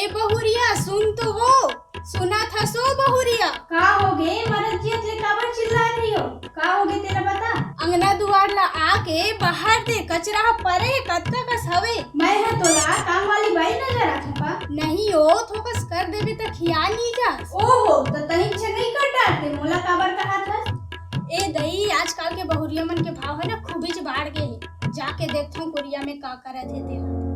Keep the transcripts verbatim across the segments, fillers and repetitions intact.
बहुरिया, सुन तो वो। सुनत हस ओ बहुरिया? का होगे? मरत जियत ले काबर चिल्ला रही हो? का होगे तेला बता। अंगना दुआर ला आके बाहर दे, कचरा ह परे हे, कतका कस हवे। मैं ह तोला काम वाली बाई नजर आथों का? नहीं ओ, थोकस कर देबे त खिया नी जास। ओहो, त तनिक झन नइ कर डारते, मोला काबर कहाथस? ए दई, आजकल के बहुरिया मन के भाव हे ना, खूबीच बाढ़ गे हे। जाके देखथों कुरिया में का करत हे तेला।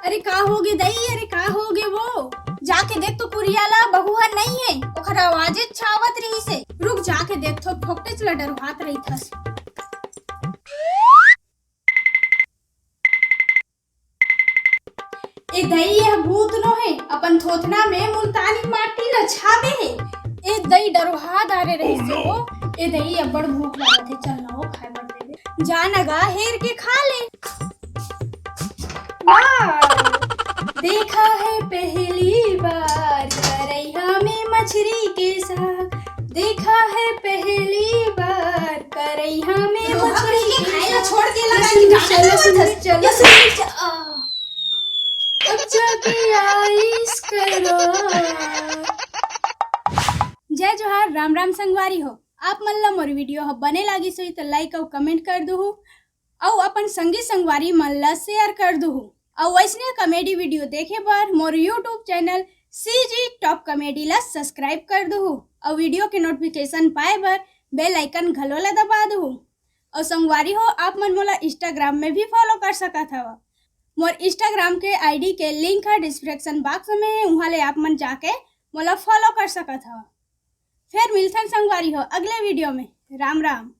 अरे का होगे दई, अरे का होगे वो? जाके देख तो कुरिया ला, बहू ह नइ हे, ओखर आवाजे छावत रहिस हे। रुक, जाके देखथों, फोकटेच ला डरवात रहिथस। ए दई, यह भूत नो हे, अपन थोथना में मुल्तानी माटी ल छाबे हे। ए दई, डरवा डारे रहिस हे वो। ए दई, अब्बड़ भूख लागत हे, चल ना वो खाए बर देबे। जा ना गा, हेर के खा ले। वाह! देखा है पहली बार करैया में मछरी के साग, देखा है पहली बार करैया में रोहा मछरी कहीं के के खाए ला साग। छोड़ के लगा लसुन कि मिर्चा, गाना लसुन गावत हस। मिर्चा, ये लसुन सुन। मिर्चा, आ। अब जाके आइस करो। जय जोहार, राम राम संगवारी हो। आप मन ला मोर वीडियो ह बने लागिस होही त लाइक अउ कमेंट कर दुहू, अउ अपन संगी संगवारी मन ला शेयर कर दुहू। अउ वैसने कॉमेडी वीडियो देखे बर मोर YouTube channel CG Top Comedy ला सब्सक्राइब कर दुहू, अउ वीडियो के नोटिफिकेशन पाए बर बेल आइकन घलो ला दबा दुहू। अउ संगवारी हो, आप मन मोला Instagram में भी फॉलो कर सकत हव। मोर Instagram के आईडी के लिंक ह डिस्क्रिप्शन बॉक्स में हे, उहाँ ले आप मन जाके मोला फॉलो कर सकत हव। फेर मिलथन संगवारी हो अगले वीडियो में। राम राम।